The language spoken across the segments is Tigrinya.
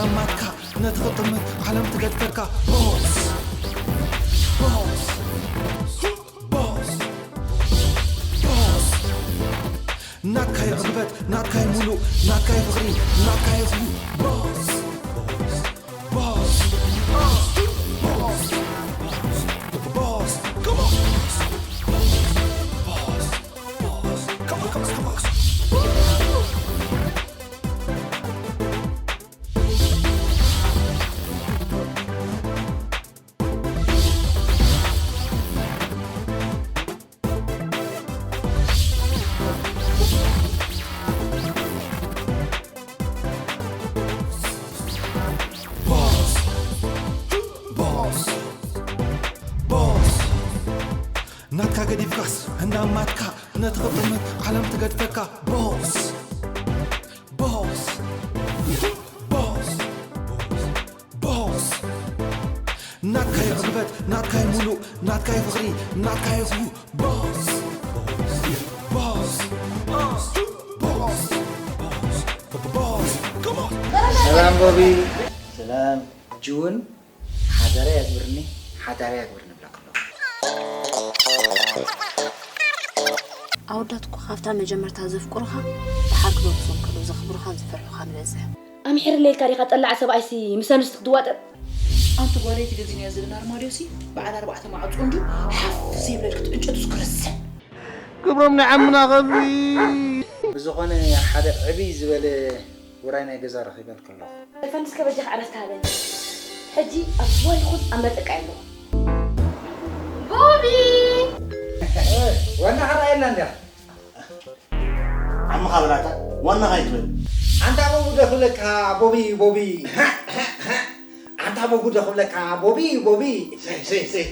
ኣማትካ ነቲ ክጥምት ዓለም ትገድፈካ። ቦስ፣ ቦስ፣ ቦስ፣ ቦስ። ናትካይ ዕግበት፣ ናትካይ ሙሉእ፣ ናትካይ ፍቕሪ፣ ናትካይ ኹሉ። ቦስ፣ ቦስ፣ ቦስ፣ ቦስ፣ ቦስ። Come on, boss. Boss, boss. Come on, come on, come on. Boss, boss, boss. ናትካ ገዲፍካስ እናማትካ ነቲ ክጥምት ዓለም ትገድፈካ። ቦስ፣ ቦስ፣ ቦስ፣ ቦስ። ናትካይ ዕግበት፣ ናትካይ ሙሉእ፣ ናትካይ ፍቕሪ፣ ናትካይ ኹሉ። ቦስ፣ ቦስ፣ ቦስ፣ ቦስ፣ ቦስ። Come on. ሰላም ቦቢ። ሰላም። ጁን ሓዳርያ ያግብርኒ፣ ሓዳርያ ያግብርኒ ብላክ ኣለኹ። ኣወዳት እኮ ካብታ መጀመርታ ዘፍቅሩኻ፣ ደሓር ክነብሶም ከለዉ ዘኽብሩኻን ዝፈርሑኻን ይበዝሕ። ኣምሒርለይ ኢልካ ዲኻ ጠላዕ ሰብኣይሲ ምስ ኣንስቲ ክትዋጠጥ? ኣንቲ ጓለይ ትገዝእንያ ዝብል ኣርማድዮሲ በዓል ኣርባዕተ ማዕጾ እንድዩ ሓፍ ዘይብለልክት ዕንጨቱስ ክረስዕ። ግብሮም ናይ ዓምና ኸዚ። ብዝኾነ ሓደ ዕብይ ዝበለ ውራይ ናይ ገዛ ረኺበልኪ ኣለኹ። ፈንስከ በጃኻ ዕረፍቲ ሃበኒ። ሕጂ ኣብ ስዋ ይኹን ኣብ መጠቃ ኣለኹ። ቦቢ! ዋና ኸራየና እንዲያ። ዓምኻ በላታ፣ ዋናኻ ይትበል። ኣንታ ቦቢ ዶ ክብለካ፣ ቦቢ፣ ቦቢ። ኣንታ ቦቢ ዶ ክብለካ፣ ቦቢ፣ ቦቢ። ሰይ፣ ሰይ፣ ሰይ።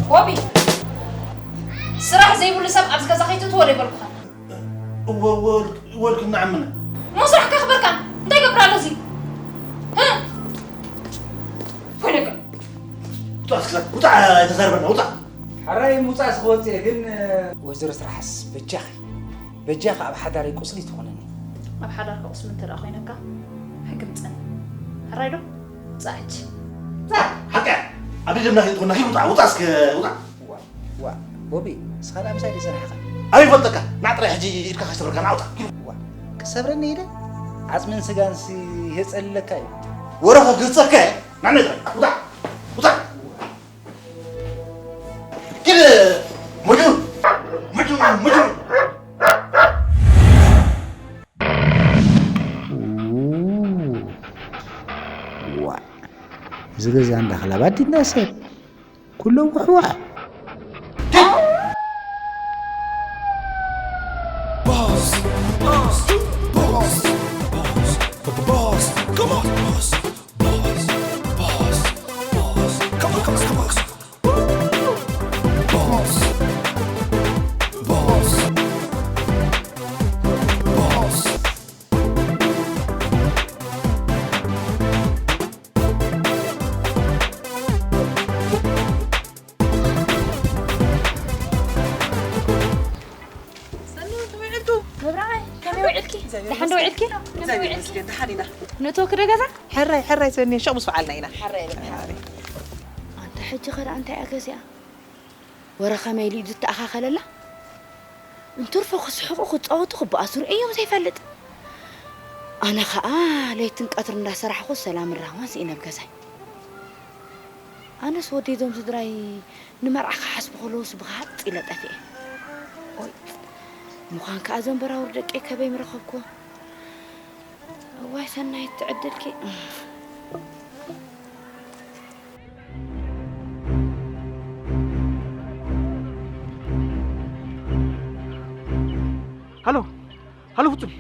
ቦቢ፣ ስራሕ ዘይብሉ ሰብ ኣብዚ ገዛ ከይትእትዎ ዶ ይበልኩኻ? እወ፣ እወ፣ ወልክ-፣ ወልክ እናዓምና። እሞ ስራሕ ከኽብርካ እንታይ ይገብር ኣሎ እዚ? እ? ወይለካ። ውጣ እስከ፣ ውጣ፣ ኣይተዛርበና፣ ውጣ። ሕራይ ምውጻእ ስኽወጽእ እየ፣ ግን፣ ወይዘሮ ስራሕስ በጃኺ፣ በጃኺ ኣብ ሓዳረይ ቁስሊ ትኾነኒ። ኣብ ሓዳርካ ቁስሊ እንተ ደኣ ኮይነካ፣ ሕጊ ምጸኒ። ሕራይ ዶ? ውጻእ ሕጂ። ውጻእ፣ ሓቂ እያ። ኣብ ደምና ከይትኾና፣ ሂድ ውጣ፣ ውጣ እስከ፣ ውጣ። ዋ፣ ዋ፣ ቦቢ፣ ንስኻ ደኣ ምሳይ ድዩ ዝጸናሕካ? ኣበይ ይፈልጠካ? ንዓ ጥራይ ሕጂ ኢድካ ከይሰብረካ፣ ንዓ ውጣ። ዋ፣ ክሰብረኒ ኢለ? ዓጽምን ስጋንሲ የጸልለካ እዩ። ወረ ከግህጸካ እየ። ንዓ ጥራይ፣ ውጣ፣ ውጣ። ኪድ፣ መጁን፣ መጁን፣ መጁን። ዋ፣ እዚ ገዛ እንዳ ክላባት ድና ሰብ? ኩሎም ውሕዋሕ። Boss, boss, boss, boss, boss, come on, boss, boss, boss, boss, come on, come on, come on, boss, boss, boss. ሰኑ፣ ከመይ ውዒልኩም? መብራዓይ፣ ከመይ ውዒልኪ? እግዚኣብሔር ደሓን ዶ ይመስገን። ውዒልኪ? ከመይ እግዚኣብሔር ውዒልኪ? ይመስገን፣ ደሓን ኢና። ንእትወኪ ዶ ገዛ? ሕራይ፣ ሕራይ፣ ሰኒ፣ ሸቕ ምስ በዓልና ኢና። ሕራይ፣ በቃ። ሕራይ። ኣንታ ሕጂ ኸ ደኣ እንታይ እያ ገዚኣ? ወረ ኸመይ ኢሉ እዩ ዝተኣኻኸለላ? እንትርፎ ክስሕቑ፣ ክጻወቱ፣ ክበኣሱ ርእዮም ዘይፈልጥ። ኣነ ኸኣ ለይትን ቀትርን እንዳሰራሕኹ ሰላምን ራህዋን ስኢነ ኣብ ገዛይ። ኣነስ ወደይ እዞም ስድራይ ንመርዓ ክሓስቡ ከለዉስ ብሃጥ ኢለ ጠፊኤ። ኦይ፣ ምዃን ከኣ እዞም በራውር ደቀይ ከበይ ምረኸብኩዎም? እዋይ ሰናይት ትዕድልኪ። ሃሎ፣ ሃሎ ፍጹም።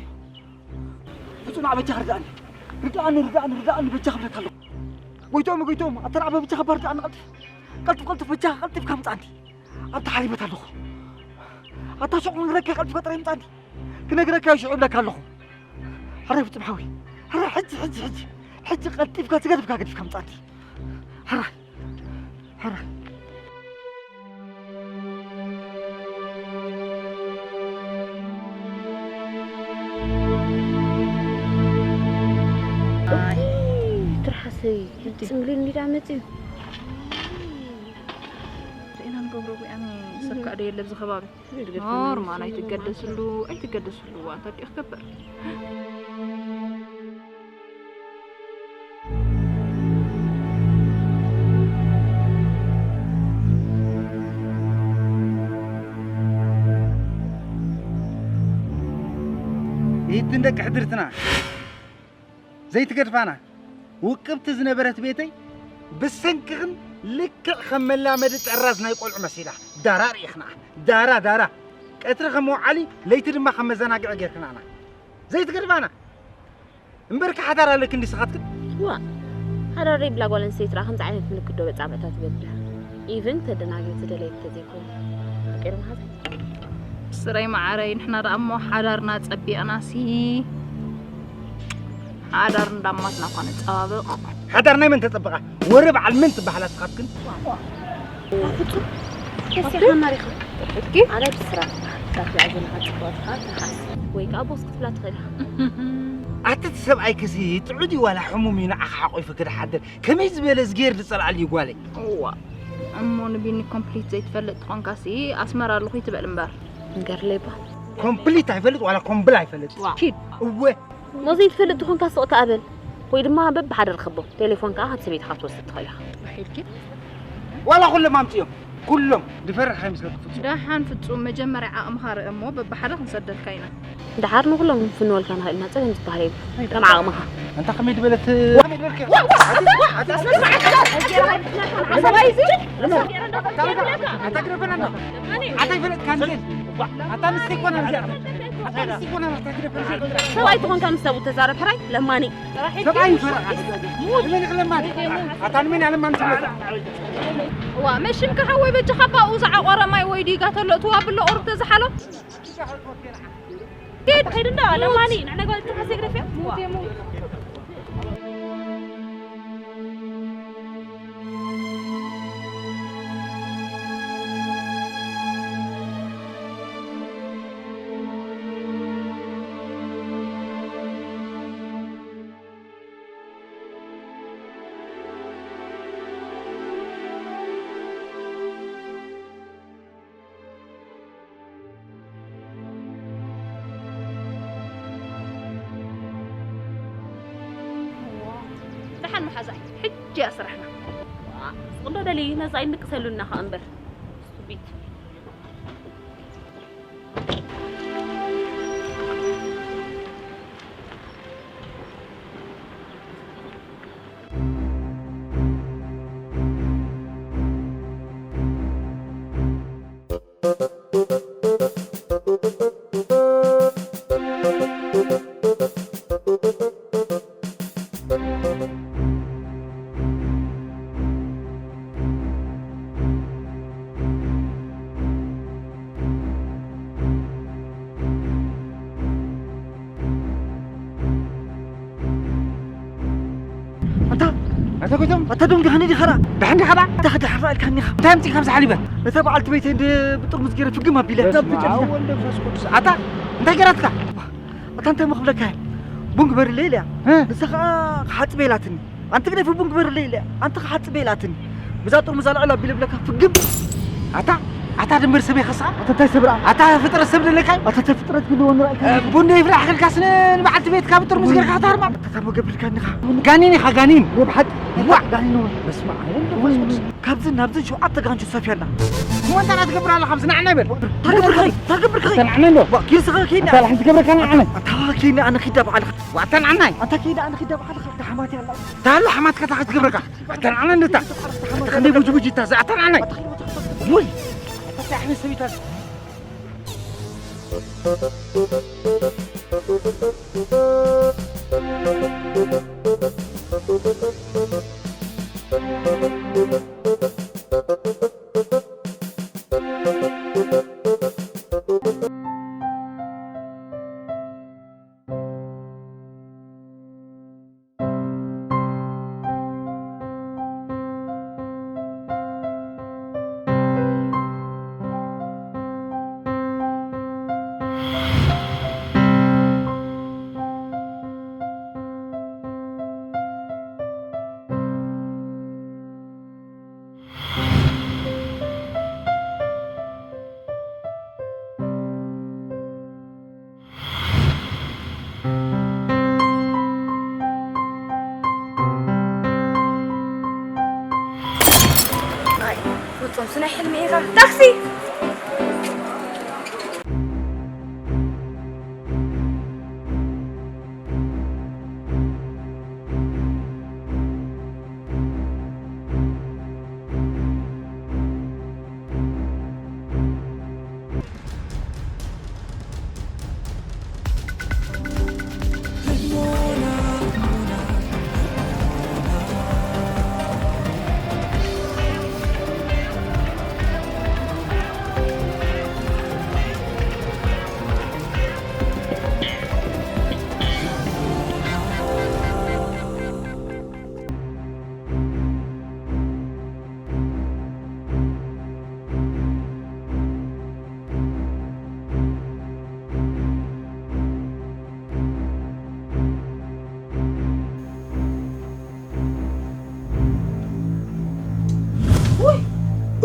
ፍጹም፣ ንዓ በጃኻ ርድኣኒ። ርድኣኒ፣ ርድኣኒ፣ ርድኣኒ፣ በጃኻ ክብለካ ኣለኹ። ጎይትኦም፣ ጎይትኦም፣ ኣታ ንዓ በጃኻ እባ ርድኣኒ ቀልጥፍ። ቀልጥፍ፣ ቀልጥፍ፣ በጃኻ ቀልጢፍካ ምጻ እንዲ። ኣብታ ሓሪበት ኣለኹ። ኣታ ሹቕ ክነግረካ ቀልጢፍካ ጥራይ ምጻ እንዲ። ክነግረካ ሽዑ እብለካ ኣለኹ። ሕራይ ፍጹም ሓወይ። ሕራይ ሕጂ፣ ሕጂ፣ ሕጂ። ሕጂ ቀልጢፍካ ዝገድፍካ ገዲፍካ ምጻ እንዲ። ሕራይ። ሕራይ። ጽምብሊል እንዲዳ መጽዩ። ርኢና ንገብሮ ጉያሚ ሰብ ከኣ ደየለ ኣብዚ ከባቢ። ኖርማል፣ ኣይትገደስሉ፣ ኣይትገደስሉ። ኣንተ ዲኡ ክገብር። ይህትን ደቂ ሕድርትና ዘይትገድፋና ውቅብቲ ዝነበረት ቤተይ ብሰንክኽን ልክዕ ከም መላመዲ ጠራዝ ናይ ቆልዑ መሲላ ዳራ ርኢኽና። ዳራ ዳራ ቀትሪ ከም መውዓሊ ለይቲ ድማ ከም መዘናግዒ ጌርክናና። ዘይትገድፋና እምበርካ ሓዳር ኣለክ እንዲ ስኻትክን ዋ ሓዳር ዘይብላ ጓል ኣንስተይቲ ርኣ ከምዚ ዓይነት ምልክት ዶ በጻብዕታ ትገብር? ኢቭን ተደናግር ትደለየት ተዘይኮይኑ ፍቅር መሓዘ ስረይ መዓረይ፣ ንሕና ደኣ እሞ ሓዳርና ጸቢቕና ሲ ሓዳር እንዳማትና እኳ ነጸባብቕ። ሓዳር ናይ መን ተጸብቓ? ወረ በዓል መን ትበሃላ ስኻትክን? ፍጹም ተሲኻ ማሪኻ። እኪ ኣነ ብስራ ትበሃል። ካብ ዝኣዘንኻ ጽቡቕትኻ ትሓስ። ወይ ከኣ ቦስ ክትብላ ትኽእል ኢኻ። ኣቲ እቲ ሰብኣይ ከሲ ጥዑድ እዩ ዋላ ሕሙም እዩ ንዓኻ ሓቆይፉ ክድሓድር? ከመይ ዝበለ ዝገይር ዝጸልኣል እዩ ጓለይ? እዋ እሞ ንቢኒ ኮምፕሊት ዘይትፈልጥ ትኾንካሲ ኣስመራ ኣለኹ ይትበል እምበር። ንገርለይ ባ። ኮምፕሊት ኣይፈልጥ ዋላ ኮምብል ኣይፈልጥ። ኪድ። እወ ሞ ዘይትፈልጥ ትኾንካ ስቕ ከኣ በል። ወይ ድማ በብሓደ ርኸቦ። ቴሌፎን ከኣ ካብ ሰበይትኻ ክትወስድ ትኽእል ኢኻ። ብሒልኪ። ዋላ ኩሎም ኣምጽዮም። ኩሎም ድፈርሕ ኣይመስለኩ ፍጹም። ደሓን ፍጹም መጀመርያ ዓቕምኻ ርእ እሞ በብሓደ ክንሰደልካ ኢና። ደሓር ንኹሎም ክንፍንወልካ ንኽእል ኢና፣ ጸገም ዝበሃል የብሉን። ከም ዓቕምኻ። ኣንታ ከመይ ዝበለት ከመይ ዝበልክ? ኣታ ይፈለጥካ እንዴ? ኣታ ንስቲ ኮና እዚኣ። ኣታ ንስቲ ኮና ኣታ ግደፈ። ሰብኣይ ትኾንካ ምስ ሰብኡ ተዛረብ ሕራይ ለማኒ። ሰብኣይ ይፈለጥ። መን ይኽለማኒ? ኣታ ንመን ኣለማኒ ትብለካ? ዋ መሽምካ ሓወይ በጃኻ ባኡ ዝዓቆረ ማይ ወይ ዲጋ ተሎ እትዋ ብሎ ቁሩብ ተዝሓሎ። ሄድ ሄድ እንዳ ለማኒ ንዕነገ ተፈሰግረፊያ። ደሓን መሓዛይ፣ ሕጂ እያ ስራሕና። ጽቕዶ ደሊ ነጻ ይንቅሰሉ እናኻ እምበር። ስቱፒድ። ኣታ ኣታ ጎይቶም ኣታ ዶም ዲኻ ዲኻ ራ ደሓን ዲኻ ራ ኣታ ክድሕራ ኢልካኒ ኢኻ እንታይ ኣምጺእካ ኣብዚ ሓሊበ ነታ በዓልቲ ቤተይ እንደ ብጥርሙዝ ገይረ ፍግም ኣቢለ በስመ ኣብ ወወልድ ወመንፈስ ቅዱስ ኣታ እንታይ ገራትካ ኣታ እንታይ መኽብለካ ቡን ግበርለይ ኢለያ ንሳ ኸዓ ክሓጽበ ኢላትኒ ኣንቲ ግደፊ ቡን ግበርለይ ኢለያ ኣንቲ ክሓጽበ ኢላትኒ ብዛ ጥርሙዝ ኣልዕል ኣቢለ ብለካ ፍግም ኣታ ኣታ ድምር ሰበይ ከስዓ ኣታ እንታይ ሰብራ ኣታ ፍጥረት ሰብ ደለካ ኣታ እንታይ ፍጥረት ግን ወንራ ኢካ ቡን ደይ ፍራሕ ከልካ ስነ ንበዓልቲ ቤት ካብ ጥርሙዝ ገርካ ታርማ ኣታ መገብርካ ንኻ ጋኒን ኢኻ ጋኒን ብሓቂ ዋ ጋኒን በስመ ኣብ ወወልድ ወመንፈስ ቅዱስ ካብዚ ናብዚ ሸውዓተ ጋንጆ ሰፍያና እሞ እንታይ ትገብር ኣለኻ ኣብዚ ንዓና ይበል ተገብርካ ተገብርካ ንዓና እንዶ ኪልስኻ ከይና ኣታ ሓንቲ ገብረካ ንዓና ኣታ ከይና ኣነ ኺዳ በዓልኻ ኣታ ንዓና ኣታ ከይና ኣነ ኺዳ በዓልኻ ተሓማት ያላ ታሎ ሓማትካ ታኸት ገብረካ ኣታ ንዓና እንዶ ታ ከመይ ቡጅ ቡጅ ታዛ ኣታ ንዓና ወይ ኣታ ኣሕነ ሰቢታ ሶምስ ናይ ሕልሚ ኢኻ። ታክሲ!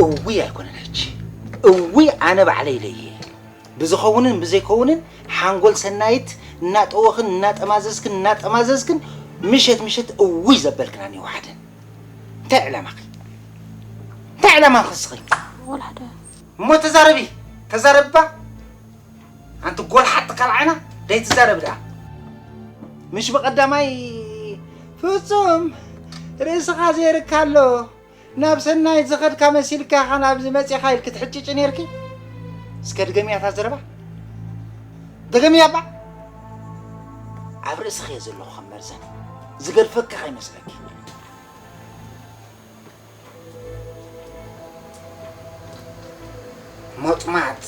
እውይ ኣይኮነን ሕጂ። እውይ ኣነ ባዕለይ ኢለየ። ብዝኸውንን ብዘይከውንን ሓንጎል ሰናይት እናጠወኽን እናጠማዘዝክን እናጠማዘዝክን ምሸት ምሸት እውይ ዘበልክናኒ ወሓደን። እንታይ ዕላማኺ? እንታይ ዕላማ ንኽስኺ? ወላ ሓደ። እሞ ተዛረቢ፣ ተዛረብባ። ኣንቲ ጎልሓጥ ካልዓይና ደይ ትዛረብ ደኣ። ምሽ ብቐዳማይ ፍጹም ርእስኻ ዘይርካ ኣሎ። ናብ ሰናይት ዝኸድካ መሲልካ ኢኻ ናብዚ መጺኻ ኢልኪ ትሕጭጭ ነይርኪ። እስከ ድገምያ እታ ዘረባ። ድገምያ እባ። ኣብ ርእስኺ እየ ዘለኹ ከም መርዘን። ዝገድፈኪ ከይመስለኪ። ሞጥማጥ።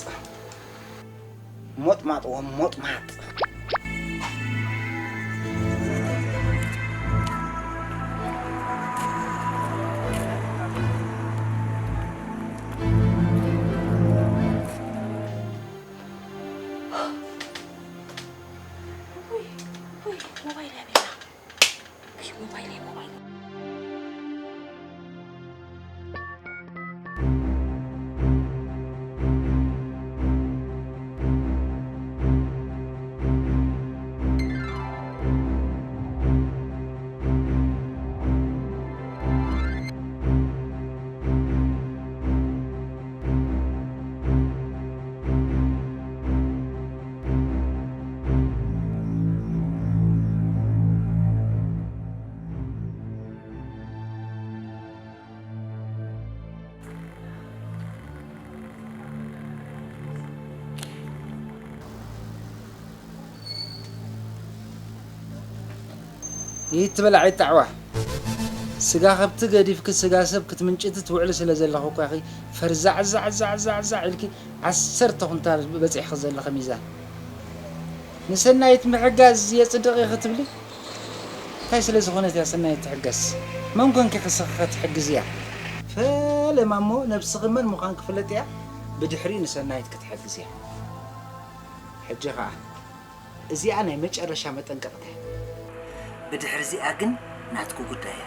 ሞጥማጥ ወሞጥማጥ። ውይ፣ ውይ፣ ሞባይል ያበላ። ውይ፣ ሞባይል፣ ሞባይል። ይትበላዕ ይጣዕዋ። ስጋ ከብቲ ገዲፍኪ ስጋ ሰብ ክትምንጭቲ ትውዕሊ ስለ ዘለኹ እኳ ኢኺ ፈርዛዕ ዛዕ ዛዕ ዛዕ ዛዕ ኢልኪ ዓሰርተ ኩንታል በጺሕኺ ዘለኺ ሚዛን። ንሰናይት ምሕጋዝ የጽድቕ ኢኺ ትብሊ? እንታይ ስለ ዝኾነት እያ ሰናይት ትሕገዝ? መን ኮንኪ ክስኺ ክትሕግዝያ? ፈለማ እሞ ነብስኺ መን ምዃንኪ ፍለጥያ፣ ብድሕሪኡ ንሰናይት ክትሕግዝያ። ሕጂ ኸኣ እዚኣ ናይ መጨረሻ መጠንቀቕታ እያ። ብድሕሪ እዚኣ ግን ናትኩ ጉዳይ እያ።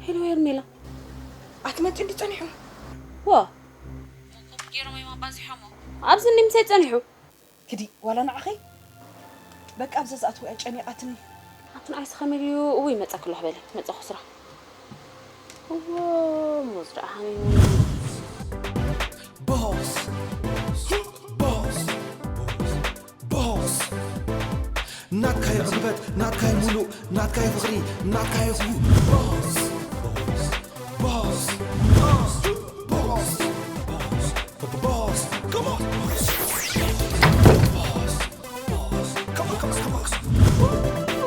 ሄሎ ሄርሜላ። ኣትመጪ እንዲ ጸኒሑ? ዋ። መኮብ ገይሮም እዮም ኣባዚሖሞ። ኣብዚ እኒ ምሳይ ጸኒሑ። ክዲ ዋላ ንዓኸይ? በቃ ኣብዛ ዝኣትወያ ጨኒቓትኒ። ኣቲ ንዓይስ ከመይ ድዩ? እውይ መጻ ክሎ በለ፣ መጻኹ ስራሕ። እዎ፣ ሞዝ ደኣ ሃመይ። ቦስ፣ ቦስ፣ ቦስ። ናትካይ ዕግበት፣ ናትካይ ሙሉእ፣ ናትካይ ፍቕሪ፣ ናትካይ ኩሉ። ቦስ፣ ቦስ፣ ቦስ፣ ቦስ፣ ቦስ፣ ቦስ፣ ቦስ፣ come on። ቦስ፣ ቦስ፣ come on፣ come on፣ come on።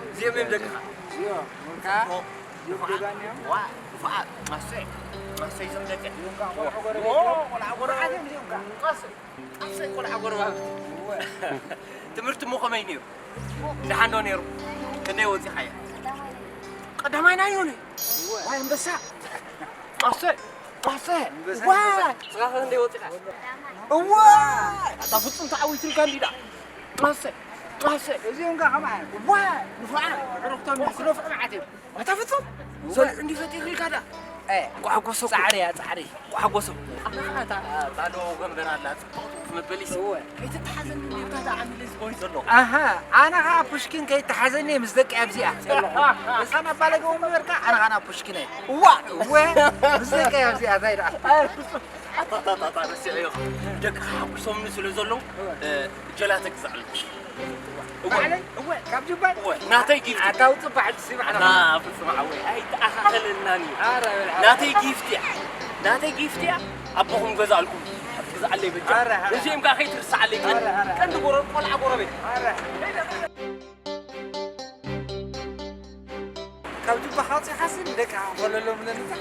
እዚኦም እዮም ደቅኻ። እዚኦም፣ ወርቃ፣ እዚኦም ደጋን እዮም። ዋ፣ ፉኣ፣ ማሰይ፣ ማሰይ፣ እዞም ደቂ። እዚኦም ከዓ ቆልዓ ጎረቤት እዮም። ቆልዓ ጎረቤት እዮም እዚኦም ከዓ። ማሰይ፣ ማሰይ፣ ቆልዓ ጎረባብቲ። እወ። ትምህርቲ እሞ ከመይ ነይሩ? ደሓን ዶ ነይሩ? ክንደይ ወፂኻዮ? ቀዳማይ ናይ ዮኒ። እወ። ዋይ ኣንበሳ። ማሰይ፣ ማሰይ፣ ኣንበሳ፣ ዋይ። ኣንበሳ። ንስኻ ከ ክንደይ ወፂኻ? እወ። ኣታ ፍጹም ተዓዊትልካ እንዲዳ። ማሰይ፣ ማሰይ። እዚኦም ከ ከማን። ዋይ፣ ንፉዓት፣ ዕሩኽቶም እዮም። ክነፍዑ መዓት እዮም። ኣታ ፍጹም፣ እወ። ሰልዑ እንዲ ፈጢርልካ ዳ። እ፣ ጓሓጎሶ። ጻዕሪ እያ፣ ጻዕሪ። ጓሓጎሶ። ኣታ፣ ኣታ፣ ኣታ ዶ ገንበር ኣላ፣ ጽቡቕ መበሊስ። እወ። ከይትተሓዘኒ ኔርካ ዳ ዓሚለይ ዝጎይ ዘሎ። ኣሃ፣ ኣነ ኸዓ ፑሽኪን ከይተሓዘኒ ምስ ደቂ ኣብዚኣ። እሳን ኣባለገ እውን ነበርካ፣ ኣነ ኸዓ ፑሽኪን እየ። እዋ፣ እወ፣ ምስ ደቂ ኣብዚኣ፣ እንታይ ደኣ። ኣታ፣ ኣታ፣ ኣታ፣ ኣታ፣ ረሲዐዮ። ደቂ ሓጉሶምኒ ስለ ዘለዉ፣ እ፣ ጀላተ ግዛዕሉ። እወ፣ ባዕለይ? እወ። ካብ ጁባይ? እወ፣ ናተይ ጊፍቲ። ኣታ ውጽእ ባዕሉ ስማዕ ኣታ ናኻ። ፍጹም ሓወይ፣ ኣይተኣኻኸለልናን እዩ። ኣረ፣ በል፣ ኣረ። ናተይ ጊፍቲ እያ። ናተይ ጊፍቲ እያ። ኣቦኹም ገዛእልኩም። ግዛኣለይ በጃ። ኣረ፣ ኣረ። እዚኦም ከኣ ከይትርስዓለይ። ኣረ፣ ኣረ፣ ኣረ። ቀንዲ ጎረ-፣ ቆልዓ ጎረቤት። ኣረ። ካብ ጁባኻ ኣውጺኻሲ ንደቅኻ ክፈለሎም ኢለን እታ።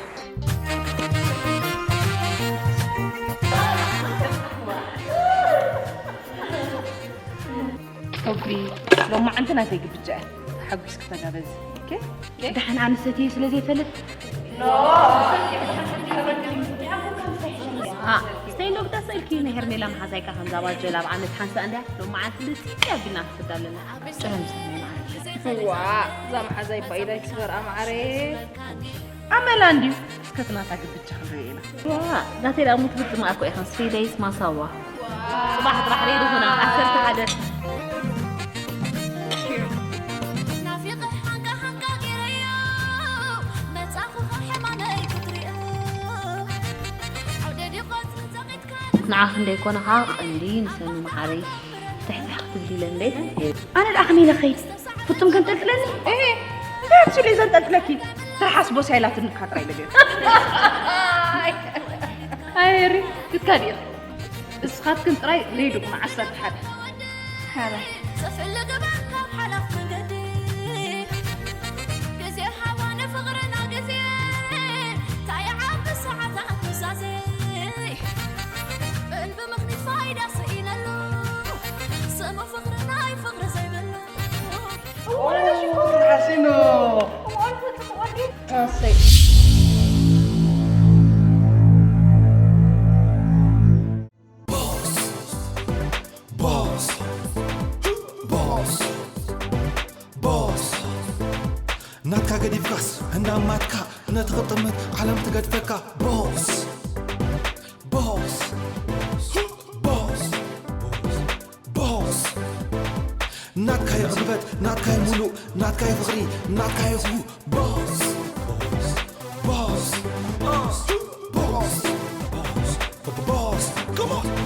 ኦኬ፣ ሎማዓንቲ ናተይ ግብጃ እያ። ተሓጒስኪ ተጋበዚ። ኦኬ? ደሓን ኣነ ሰትየ ስለ ዘይፈልጥ። አ፣ ስተይ ሎግዳ ስእልኪ ንሄርሜላ መሓዛይካ ከምዛ ባጀላ ኣብ ዓመት ሓንሳ እንድያ ሎማዓንቲ ልፅቂ ኣቢልና ክትዳ ኣለና። ጨረም ሰናይ መዓልቲ። ዋ፣ እዛ መሓዛይ ባይዳይ ትስበርኣ መዓረ። ኣመላ እንድዩ። እስከ እቲ ናታ ግብጃ ክንሪኦ ኢና። ዋ፣ ናተይ ደኣ ሙት ብጥማእ እኮ ኢኸን። ስሪደይስ ማሳዋ። ጽባሕ ጥራሕ ሬዲ ኹና፣ ዓሰርተ ሓደ። ናፊቐ ሓንቃ ሓንቃ ገይረዮ፣ መጻኹ ሕማመይ ክትሪኦ። ዓውደ ዲቆት ንጸቒጥካ ንዓኺ እንደይኮነ ኸዓ ቀንዲ ንሰኑ መዓረይ ትሕትሕ ክትብሊ ኢለ እንዴ። ኣነ ደኣ ከመይ ኢለ ክኸይድ? ፍጹም ከንጠልጥለኒ? እሄ፣ እንታይ ኣትሽለይ ዘንጠልጥለኪ? ትርሓስ ቦስያ ኢላትኒ እካ ጥራይ ኢለ ገይረ። ኣይ፣ ሪ፣ ክትካድ ኢኺ። እስኻትክን ጥራይ ሬዲ ኩና ዓሰርተ ሓደ። ሓራይ። ጽፍዒ ልግበር ካብ ሓላፍ መንገዲ። ግዜ ሃባ ንፍቕርና ግዜ። እንታይ ይዓቢ ሰዓታት ኑዛዜ። እን ብምኽኒት ፋይዳ ስኢነሉ። ስሙ ፍቕሪ ናይ ፍቕሪ ዘይብሉ። ሓሲኑ። ኣሰይ። ቦስ፣ ቦስ፣ ቦስ። ናትካ ገዲፍካስ እንዳማትካ ነቲ ክጥምት ዓለም ትገድፈካ። ቦስ፣ ቦስ፣ ቦስ፣ ቦስ። ናትካዮ ዕግበት፣ ናትካዮ ሙሉእ፣ ናትካዮ ፍቕሪ፣ ናትካዮ ኩሉ። ቦስ፣ ቦስ፣ ቦስ፣ ቦስ፣ ቦስ፣ ቦስ፣ ቦስ፣ come on።